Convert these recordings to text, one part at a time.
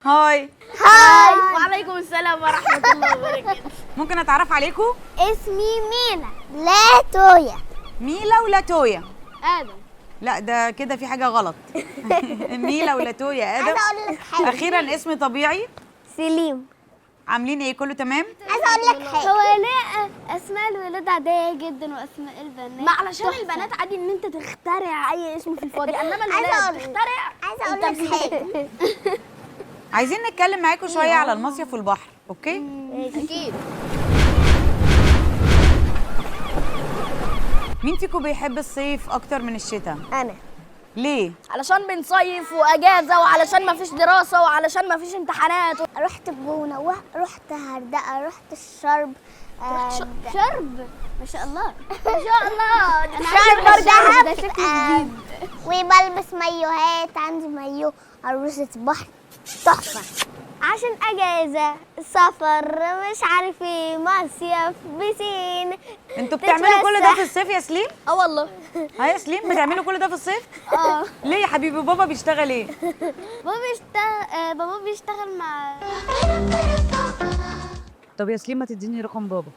hi hi. وعليكم السلام ورحمة الله وبركاته. ممكن اتعرف عليكم؟ اسمي مينا. لا تويا. ميلا ولا تويا؟ ادم. لا ده كده في حاجة غلط. ميلا ولا تويا ادم. عايزه اقول لك حاجة. اخيرا اسم طبيعي. سليم. عاملين ايه؟ كله تمام؟ عايزه اقول لك حاجة. هو ليه اسماء الولاد عادية جدا واسماء البنات؟ ما علشان البنات عادي ان انت تخترع اي اسم في الفاضي، انما الولاد تخترع. عايزه اقول لك حاجة. عايزين نتكلم معاكم شوية على المصيف والبحر، okay؟ اكيد. مين فيكم بيحب الصيف اكتر من الشتاء؟ انا. ليه؟ علشان بنصيف واجازه، وعلشان ما فيش دراسة، وعلشان ما فيش امتحانات. رحت الجونه، ورحت غردقه، رحت الشرب. شرب ما شاء الله. ما شاء الله. شرب ده دهب. شكل جديد. وبلبس مايوهات، عندي مايو عروسة بحر تحفة. عشان اجازة، سفر، مش عارف ايه، مصيف، بسين. انتوا بتعملوا كل ده في الصيف يا سليم؟ اه والله. ها يا سليم بتعملوا كل ده في الصيف؟ اه. ليه يا حبيبي؟ بابا بيشتغل ايه؟ بابا بيشتغل مع. طب يا سليم ما تديني رقم بابا.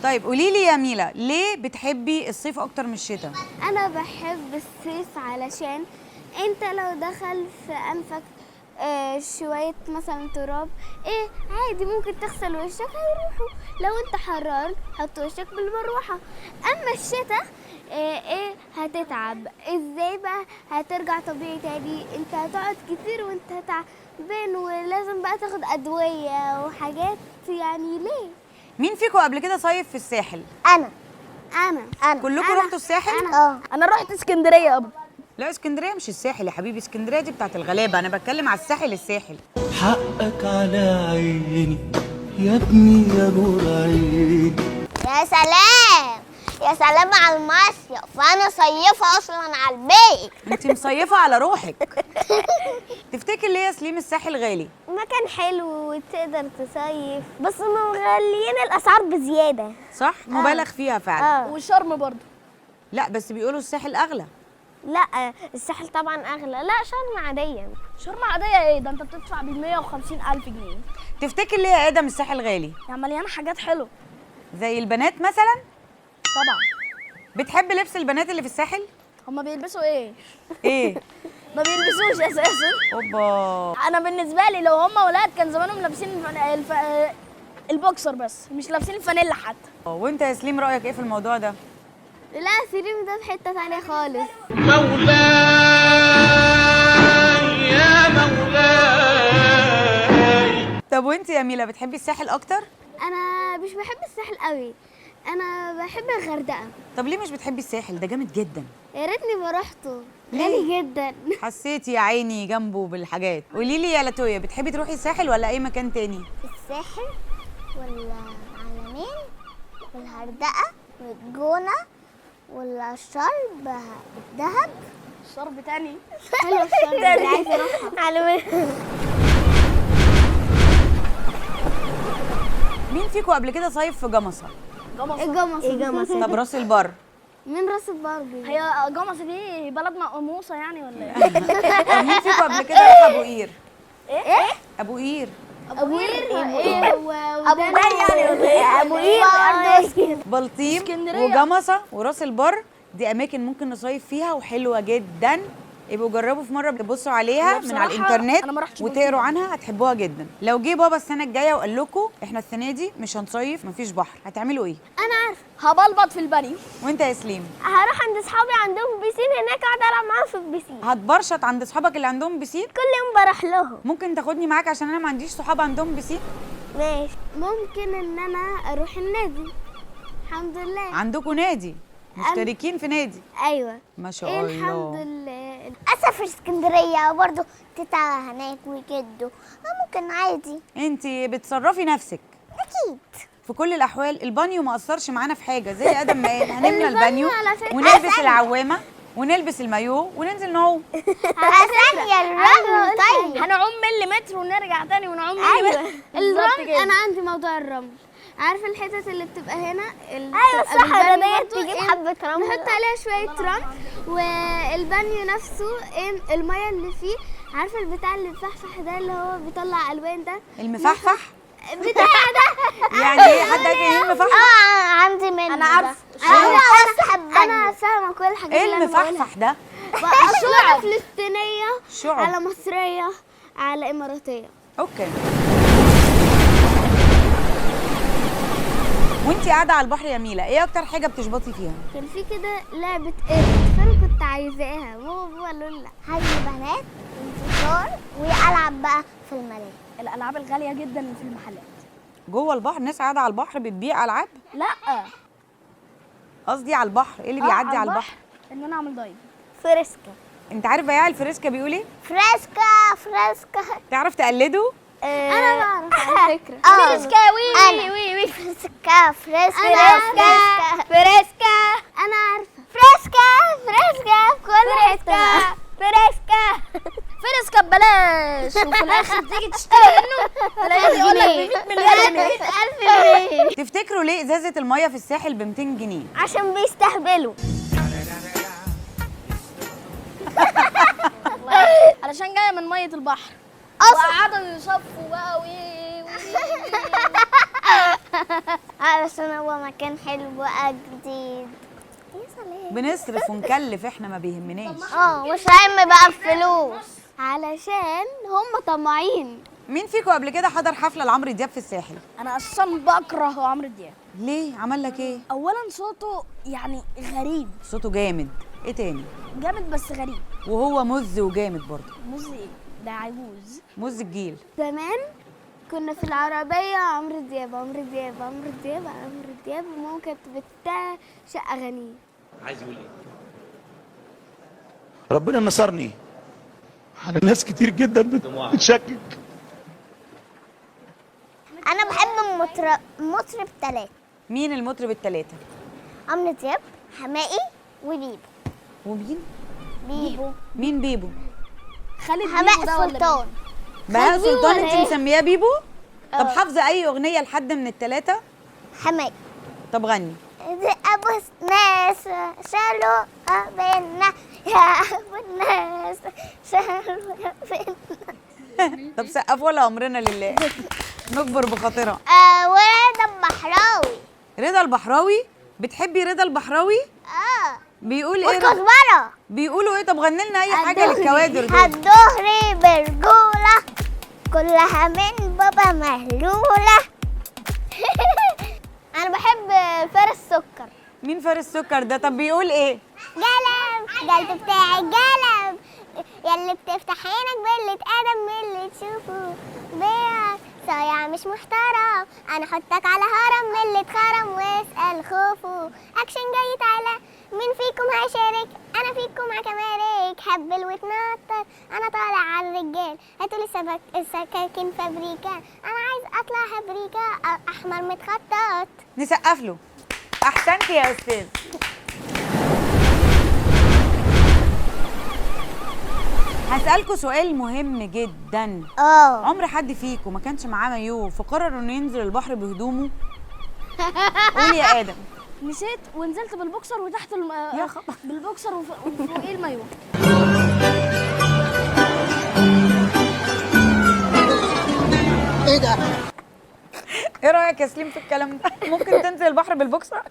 طيب قولي لي يا ميلا، ليه بتحبي الصيف اكتر من الشتاء؟ انا بحب الصيف علشان انت لو دخل في انفك شوية مثلا تراب، ايه عادي ممكن تغسل وشك هيروحوا. لو انت حران حط وشك بالمروحه. اما الشتاء ايه هتتعب ازاي بقى، هترجع طبيعي تاني، انت هتقعد كتير وانت تعبان، ولازم بقى تاخد ادوية وحاجات، يعني ليه؟ مين فيكم قبل كده صيف في الساحل؟ انا. انا. كلكم رحتوا الساحل؟ اه. انا رحت اسكندرية قبل. لا اسكندرية مش الساحل يا حبيبي، اسكندرية دي بتاعت الغلابة، انا بتكلم على الساحل. الساحل حقك على عيني يا ابني يا نور عيني. يا سلام يا سلام على المصيف، فانا صيفه اصلا على البيت. انت مصيفه على روحك. تفتكر ليه يا سليم الساحل غالي؟ مكان حلو وتقدر تصيف، بس مغليين الاسعار بزيادة. صح؟ مبالغ فيها فعلا. والشرم برضه. لا بس بيقولوا الساحل اغلى. لا الساحل طبعا اغلى. لا شرم عادية. شرم عادية ايه ده؟ انت بتدفع ب 150,000 جنيه. تفتكر ليه يا ادم الساحل غالي؟ يعني مليانة حاجات حلوة زي البنات مثلا؟ طبعا. بتحب لبس البنات اللي في الساحل؟ هما بيلبسوا ايه؟ ايه؟ ما بيلبسوش اساسا. اوبا. انا بالنسبة لي لو هما ولاد كان زمانهم لابسين البوكسر بس، مش لابسين الفانيلا حتى. وانت يا سليم رايك ايه في الموضوع ده؟ لا سليم ده في حتة ثانية خالص. مولاي يا مولاي. طب وانت يا ميلا بتحبي الساحل اكتر؟ انا مش بحب الساحل قوي، انا بحب الغردقه. طب ليه مش بتحبي الساحل؟ ده جامد جدا. يا ريتني ما رحته، غالي جدا. حسيتي يا عيني جنبه بالحاجات. قولي لي يا لاتويا، بتحبي تروحي الساحل ولا اي مكان تاني؟ الساحل ولا العلمين والغردقه والجونه ولا الشرب الدهب. الشرب تاني. حلو الشرب ده، عايزه اروحها. علمين. مين فيكم قبل كده صيف في جمصه؟ جمصه. الجمصه. ايه جمصه؟ طب راس البر؟ من راس البر دي؟ هي جمصه دي بلد مقموصه يعني ولا ايه؟ طب مين فيكم قبل كده راح ابو قير؟ ايه؟ ابو قير. ابو قير ايه؟ ابو قير يعني ولا ايه؟ ابو قير ارض بلطيم اسكندرية. وجمصه وراس البر، دي اماكن ممكن نصيف فيها وحلوه جدا. يبقوا جربوا في مرة، تبصوا عليها من على الانترنت أنا ما رحتش وتقروا عنها، هتحبوها جدا. لو جه بابا السنة الجاية وقال لكم احنا السنة دي مش هنصيف، مفيش بحر، هتعملوا ايه؟ انا عارفه. هبلبط في البانيو. وانت يا سليم؟ هروح عند اصحابي عندهم بيسين هناك، اقعد العب معاهم في البيسين. هتبرشط عند اصحابك اللي عندهم بيسين؟ كل يوم بروح لهم. ممكن تاخدني معاك عشان انا ما عنديش صحاب عندهم بيسين؟ ماشي. ممكن ان انا اروح النادي. الحمد لله. عندكم نادي؟ مشتركين في نادي؟ ايوه. ما شاء إيه الله. الحمد لله. اسافر اسكندرية برضه، تيتا هناك وجده، ممكن عادي. انت بتصرفي نفسك. اكيد. في كل الاحوال البانيو ما اثرش معانا في حاجة، زي ادم ما قال هنملى البانيو على فكرة. ونلبس العوامه ونلبس المايو وننزل نعوم. ثانية الرمل. طيب هنعوم مليمتر ونرجع تاني ونعوم مليمتر. الرمل، انا عندي موضوع الرمل. عارفه الحتت اللي بتبقى هنا اللي ايوه بتبقى الصحراء بالبانيو ديت برضو، تجيب إيه، حبه رمل نحط عليها شوية رمل، والبانيو نفسه إيه، المية اللي فيه عارفه البتاع اللي مفحفح ده اللي هو بيطلع الوان ده؟ المفحفح بتاع ده يعني ايه؟ حد عارف ايه المفحفح؟ عندي منه. انا عارفه. انا فاهمه كل الحاجات. ايه المفحفح ده؟ شعب فلسطينية شعب على مصرية على اماراتيه. okay. وانتي قاعدة على البحر يا ميلا، ايه اكتر حاجة بتشبطي فيها؟ كان في كده لعبه قرد، فانا كنت عايزاها، ماما وبابا قالوا لي لا. هاي بنات انتصار والعب بقى في الملاهي. الالعاب الغالية جدا اللي في المحلات. جوه البحر الناس قاعدة على البحر بتبيع العاب؟ لا قصدي على البحر، ايه اللي بيعدي على البحر؟ ان انا اعمل dive. فريسكا. انت عارف بياع الفريسكا بيقول ايه؟ فريسكا فريسكا. تعرف تقلده؟ انا بعرف على فكرة. فريسكا وي وي وي فريسكا فريسكا فريسكا. انا عارفه فريسكا فريسكا في كل حتة. فريسكا فريسكا ببلاش، وفي الاخر تيجي تشتري منه تلاقيه بيقول لك ب 100 مليار جنيه. 1000 جنيه. تفتكروا ليه ازازة المية في الساحل ب 200 جنيه؟ عشان بيستهبلوا. علشان جاية من مية البحر اصلا وقعدوا يصفوا بقى وي وي. علشان هو مكان حلو بقى جديد. يا سلام. بنصرف ونكلف احنا ما بيهمناش. مش هم بقى الفلوس. علشان هم طماعين. مين فيكم قبل كده حضر حفلة لعمرو دياب في الساحل؟ انا اصلا بكره عمرو دياب. ليه؟ عمل لك ايه؟ اولا صوته يعني غريب. صوته جامد. ايه تاني؟ جامد بس غريب. وهو مز وجامد برضه. مز ايه؟ ده عجوز. مز الجيل. زمان كنا في العربية عمرو دياب عمرو دياب عمرو دياب عمرو دياب، وماما كانت بتعشق أغانيه. عايز يقول ايه؟ ربنا نصرني على ناس كتير جدا بتشكك. انا بحب المطرب 3. مين المطرب الثلاثة؟ عمرو دياب، حماقي، وبيبو. ومين؟ بيبو. مين بيبو؟ خالد بيبو حماقي ده ولا سلطان. بهاء سلطان ولا انت إيه؟ مسمياه بيبو؟ طب حافظه اي اغنية لحد من الثلاثة؟ حماقي. طب غني. ابو الناس شالوا بينا يا ابو الناس شالوا بينا. طب سقفوا ولا امرنا لله. نكبر بخاطرها. ورضا البحراوي. رضا البحراوي؟ بتحبي رضا البحراوي؟ بيقول ايه؟ والكزبره. بيقولوا ايه؟ طب غني لنا اي حاجة للكوادر دول. الدهري برجوله كلها من بابا مهلوله. انا بحب فارس سكر. مين فارس سكر ده؟ طب بيقول ايه؟ قلم قلب بتاعي قلم ياللي بتفتح عينك باللي ادم من اللي تشوفه بيع صايع مش محترم، انا حطك على هرم من اللي اتخرم واسال خوفه. اكشن جاي تعالى مين فيكم هيشارك؟ انا فيكم هكمارك. هبل واتنطط انا طالع على الرجال، هاتولي السكاكين فابريكا، انا عايز اطلع هبريكا احمر متخطط. نسقف له. احسنتي يا استاذ. هسألكوا سؤال مهم جدا. عمر حد فيكم ما كانش معاه مايوه فقرر انه ينزل البحر بهدومه؟ قول يا ادم. نسيت ونزلت بالبوكسر وتحت يا خبر. بالبوكسر وفوقيه المايوه. ايه ده؟ ايه رايك يا سليم في الكلام ده؟ ممكن تنزل البحر بالبوكسر؟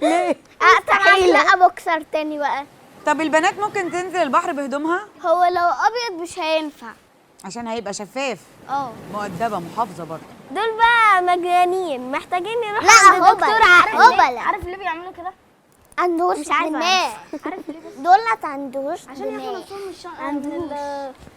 ليه؟ مستحيل. لا بوكسر تاني بقى. طب البنات ممكن تنزل البحر بهدومها؟ هو لو ابيض مش هينفع عشان هيبقى شفاف. مؤدبة محافظة برضه. دول بقى مجانين محتاجين يروحوا عند دكتور عقل. عارف ليه بيعملوا كده؟ عندوش مش عارفة. دماغ. دولت عندوش عشان ياخدوا دماغ. نفسهم من الشمس.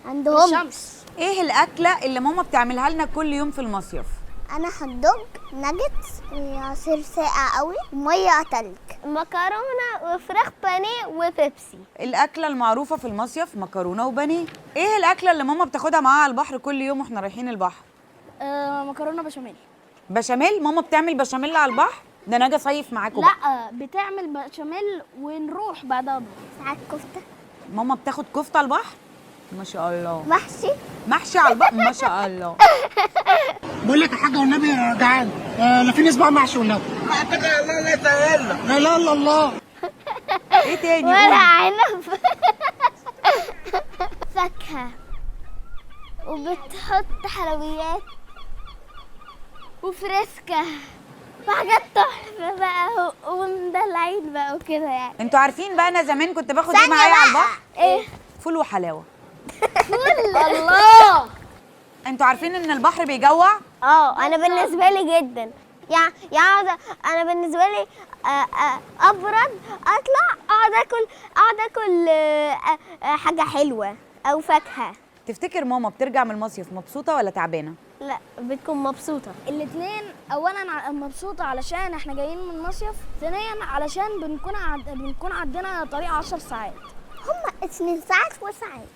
عندهم. الشمس. ايه الاكلة اللي ماما بتعملها لنا كل يوم في المصيف؟ انا hot dog، ناجتس، عصير ساقع قوي، مية تلج، مكرونه وفراخ بانيه وبيبسي. الاكلة المعروفة في المصيف مكرونه وبانيه. ايه الاكلة اللي ماما بتاخدها معاها على البحر كل يوم واحنا رايحين البحر؟ مكرونه بشاميل. بشاميل؟ ماما بتعمل بشاميل على البحر؟ ده انا اجي اصيف معاكم بقى. لا بتعمل بشاميل ونروح بعدها بقى. ساعات كفته. ماما بتاخد كفته على البحر؟ ما شاء الله. محشي. محشي على البحر؟ ما شاء الله. بقول لك يا حاجة والنبي جعان، لا في ناس بقى محشي والنبي. لا لا لا لا لا الله. ايه تاني؟ ورق عنب. فاكهة. فاكهة وبتحط حلويات وفريسكا وحاجات تحفة بقى ومدلعين بقى وكده يعني. انتوا عارفين بقى انا زمان كنت باخد ايه معايا على البحر؟ ايه؟ فول وحلاوة. فول. الله. انتوا عارفين ان البحر بيجوع؟ انا بالنسبة لي جدا يعني انا بالنسبة لي ابرد اطلع اقعد اكل حاجة حلوة او فاكهة. تفتكر ماما بترجع من المصيف مبسوطة ولا تعبانة؟ لا بتكون مبسوطة. الاثنين. اولا مبسوطة علشان احنا جايين من المصيف، ثانيا علشان بنكون عدينا طريق 10 ساعات. هما 2 ساعات وساعات.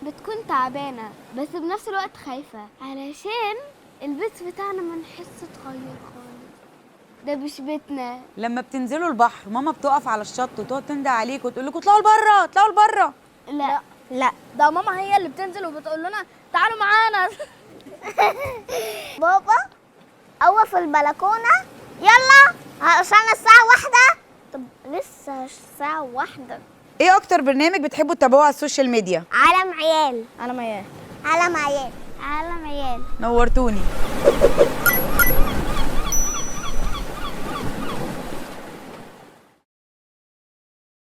بتكون تعبانة بس بنفس الوقت خايفة علشان البيت بتاعنا ما نحسه اتغير خالص، ده مش بيتنا. لما بتنزلوا البحر ماما بتقف على الشط وتقعد تندى عليكم وتقول لكم اطلعوا لبره اطلعوا لبره؟ لا لا، ده ماما هي اللي بتنزل وبتقول لنا تعالوا معانا. بابا هو في البلكونه، يلا عشان الساعة 1. طب لسه الساعة 1. ايه اكتر برنامج بتحبوا تتابعوه على ال social media؟ عالم عيال. عالم عيال. عالم عيال. عالم عيال. نورتوني.